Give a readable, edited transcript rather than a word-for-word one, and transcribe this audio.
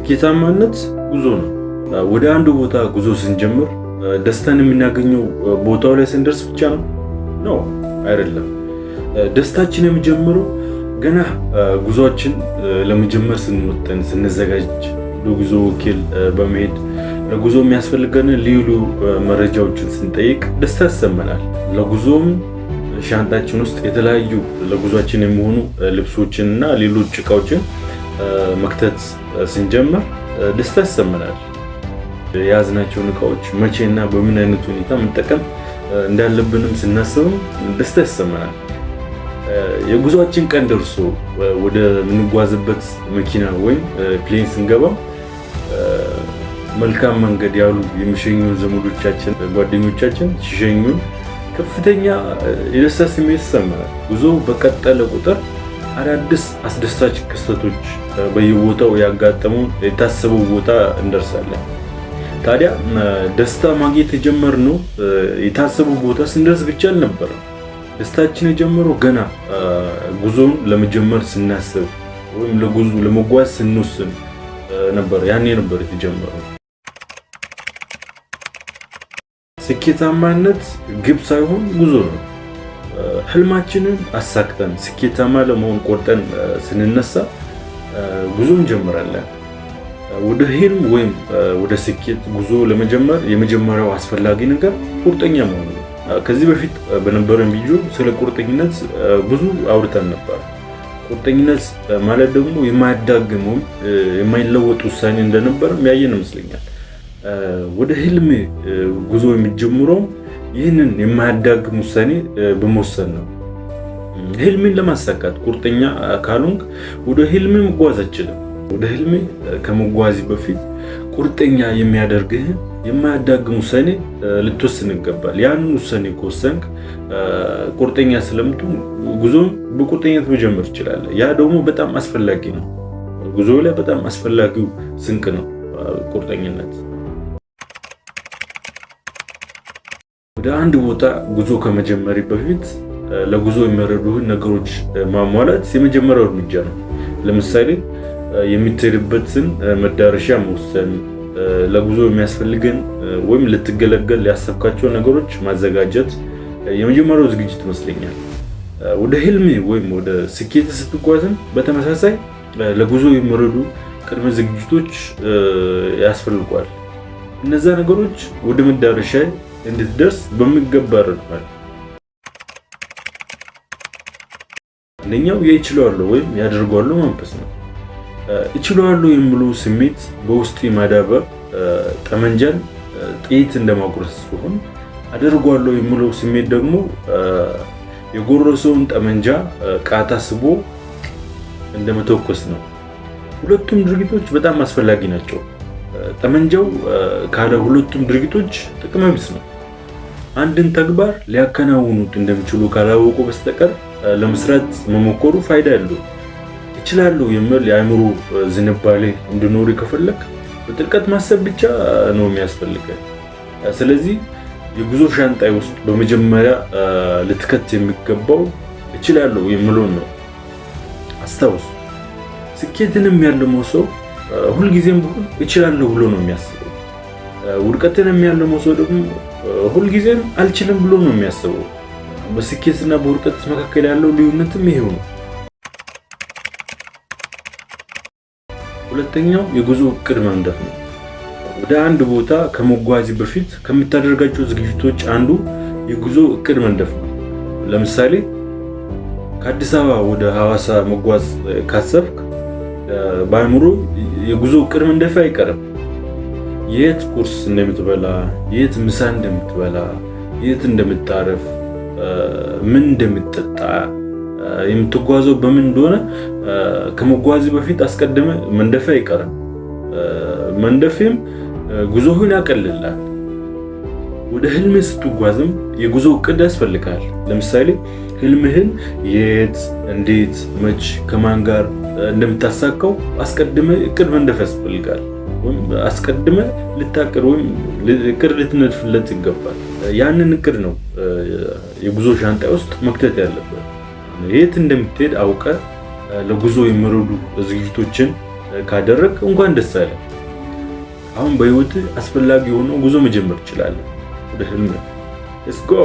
ስኬታማነት ጉዞ ነው። ወደ አንድ ቦታ ጉዞ ስንጀምር ደስታን የምናገኘው ቦታው ላይ ስንደርስ ብቻ ነው? ነው አይደለም። ደስታችን የሚጀምረው ገና ጉዟችን ለመጀመር ስንወጠን፣ ስንዘጋጅ፣ ለጉዞ ወኪል በመሄድ ለጉዞ የሚያስፈልገንን ልዩ ልዩ መረጃዎችን ስንጠይቅ ደስታ ይሰማናል። ለጉዞም ሻንጣችን ውስጥ የተለያዩ ለጉዟችን የሚሆኑ ልብሶችን እና ሌሎች እቃዎችን መክተት ስንጀምር ደስታ ይሰማናል። የያዝናቸውን እቃዎች መቼና በምን አይነት ሁኔታ መጠቀም እንዳለብንም ስናስብም ደስታ ይሰማናል። የጉዟችን ቀን ደርሶ ወደ ምንጓዝበት መኪና ወይም plane ስንገባ መልካም መንገድ ያሉ የሚሸኙን ዘመዶቻችን፣ ጓደኞቻችን ሲሸኙን ከፍተኛ የደስታ ስሜት ይሰማናል። ጉዞ በቀጠለ ቁጥር አዳዲስ አስደሳች ክስተቶች በየቦታው ያጋጠሙን የታሰበው ቦታ እንደርሳለን። ታዲያ ደስታ ማግኘት የጀመርነው የታሰበው ቦታ ስንደርስ ብቻ አልነበረም። ደስታችን የጀመረው ገና ጉዞውን ለመጀመር ስናስብ ወይም ለጉዞ ለመጓዝ ስንወስን ነበር። ያኔ ነበር የተጀመረው። ስኬታማነት ግብ ሳይሆን ጉዞ ነው። ህልማችንን አሳክተን ስኬታማ ለመሆን ቆርጠን ስንነሳ ጉዞ እንጀምራለን። ወደ ህልም ወይም ወደ ስኬት ጉዞ ለመጀመር የመጀመሪያው አስፈላጊ ነገር ቁርጠኛ መሆን ነው። ከዚህ በፊት በነበረን ቪዲዮ ስለ ቁርጠኝነት ብዙ አውርተን ነበር። ቁርጠኝነት ማለት ደግሞ የማያዳግም ወይም የማይለወጥ ውሳኔ እንደነበረም ያየን ይመስለኛል። ወደ ህልም ጉዞ የሚጀምረው ይህንን የማያዳግም ውሳኔ በመወሰን ነው። ህልምን ለማሳካት ቁርጠኛ ካልሆንክ ወደ ህልም መጓዝ አትችልም። ወደ ህልም ከመጓዝ በፊት ቁርጠኛ የሚያደርግህን የማያዳግም ውሳኔ ልትወስን ይገባል። ያንን ውሳኔ ከወሰንክ ቁርጠኛ ስለምትሆን ጉዞን በቁርጠኝነት መጀመር ትችላለህ። ያ ደግሞ በጣም አስፈላጊ ነው። ጉዞ ላይ በጣም አስፈላጊው ስንቅ ነው ቁርጠኝነት። ወደ አንድ ቦታ ጉዞ ከመጀመሪ በፊት ለጉዞ የሚረዱህን ነገሮች ማሟላት የመጀመሪያው እርምጃ ነው። ለምሳሌ የምትሄድበትን መዳረሻ መወሰን፣ ለጉዞ የሚያስፈልግን ወይም ልትገለገል ያሰብካቸው ነገሮች ማዘጋጀት የመጀመሪያው ዝግጅት ይመስለኛል። ወደ ህልም ወይም ወደ ስኬት ስትጓዝም በተመሳሳይ ለጉዞ የሚረዱ ቅድመ ዝግጅቶች ያስፈልጓል። እነዛ ነገሮች ወደ መዳረሻ እንድትደርስ በሚገባ ይረዱሃል። አንደኛው የእችለዋለሁ ወይም ያደርገዋለሁ መንፈስ ነው። እችለዋለሁ የሚለው ስሜት በውስጥ ማዳበር ጠመንጃን ጥይት እንደማጉረስ ሲሆን፣ አደርገዋለሁ የሚለው ስሜት ደግሞ የጎረሰውን ጠመንጃ ቃታ ስቦ እንደመተኮስ ነው። ሁለቱም ድርጊቶች በጣም አስፈላጊ ናቸው። ጠመንጃው ካለ ሁለቱም ድርጊቶች ጥቅመ ቢስ ነው። አንድን ተግባር ሊያከናውኑት እንደሚችሉ ካላወቁ በስተቀር ለመስራት መሞከሩ ፋይዳ ያለው። እችላለሁ የሚል የአእምሮ ዝንባሌ እንዲኖር ከፈለግ በጥልቀት ማሰብ ብቻ ነው የሚያስፈልገው። ስለዚህ የጉዞ ሻንጣይ ውስጥ በመጀመሪያ ልትከት የሚገባው እችላለሁ የሚለውን ነው። አስታውስ፣ ስኬትን የሚያልመው ሰው ሁልጊዜም ቢሆን እችላለሁ ብሎ ነው የሚያስበው። ውድቀትን የሚያልመው ሰው ደግሞ ሁልጊዜም አልችልም ብሎ ነው የሚያስበው። በስኬትና በውድቀት መካከል ያለው ልዩነትም ይሄው ነው። ሁለተኛው የጉዞ እቅድ መንደፍ ነው። ወደ አንድ ቦታ ከመጓዝ በፊት ከምታደርጋቸው ዝግጅቶች አንዱ የጉዞ እቅድ መንደፍ ነው። ለምሳሌ ከአዲስ አበባ ወደ ሐዋሳ መጓዝ ካሰብክ በአእምሮ የጉዞ እቅድ መንደፍ አይቀርም። የት ቁርስ እንደምትበላ፣ የት ምሳ እንደምትበላ፣ የት እንደምታረፍ፣ ምን እንደምትጠጣ፣ የምትጓዘው በምን እንደሆነ ከመጓዝ በፊት አስቀድመ መንደፍ አይቀርም። መንደፌም ጉዞህን ያቀልላል። ወደ ህልምህ ስትጓዝም የጉዞ እቅድ ያስፈልጋል። ለምሳሌ ህልምህን የት፣ እንዴት፣ መች፣ ከማን ጋር እንደምታሳካው አስቀድመ እቅድ መንደፍ ያስፈልጋል። ወይም አስቀድመ ልታቅድ ወይም እቅድ ልትነድፍለት ይገባል። ያንን እቅድ ነው የጉዞ ሻንጣ ውስጥ መክተት ያለበት። የት እንደምትሄድ አውቀ ለጉዞ የሚረዱ ዝግጅቶችን ካደረግክ እንኳን ደስ አለህ። አሁን በህይወት አስፈላጊ የሆነው ጉዞ መጀመር ትችላለህ ወደ ህልም። Let's go።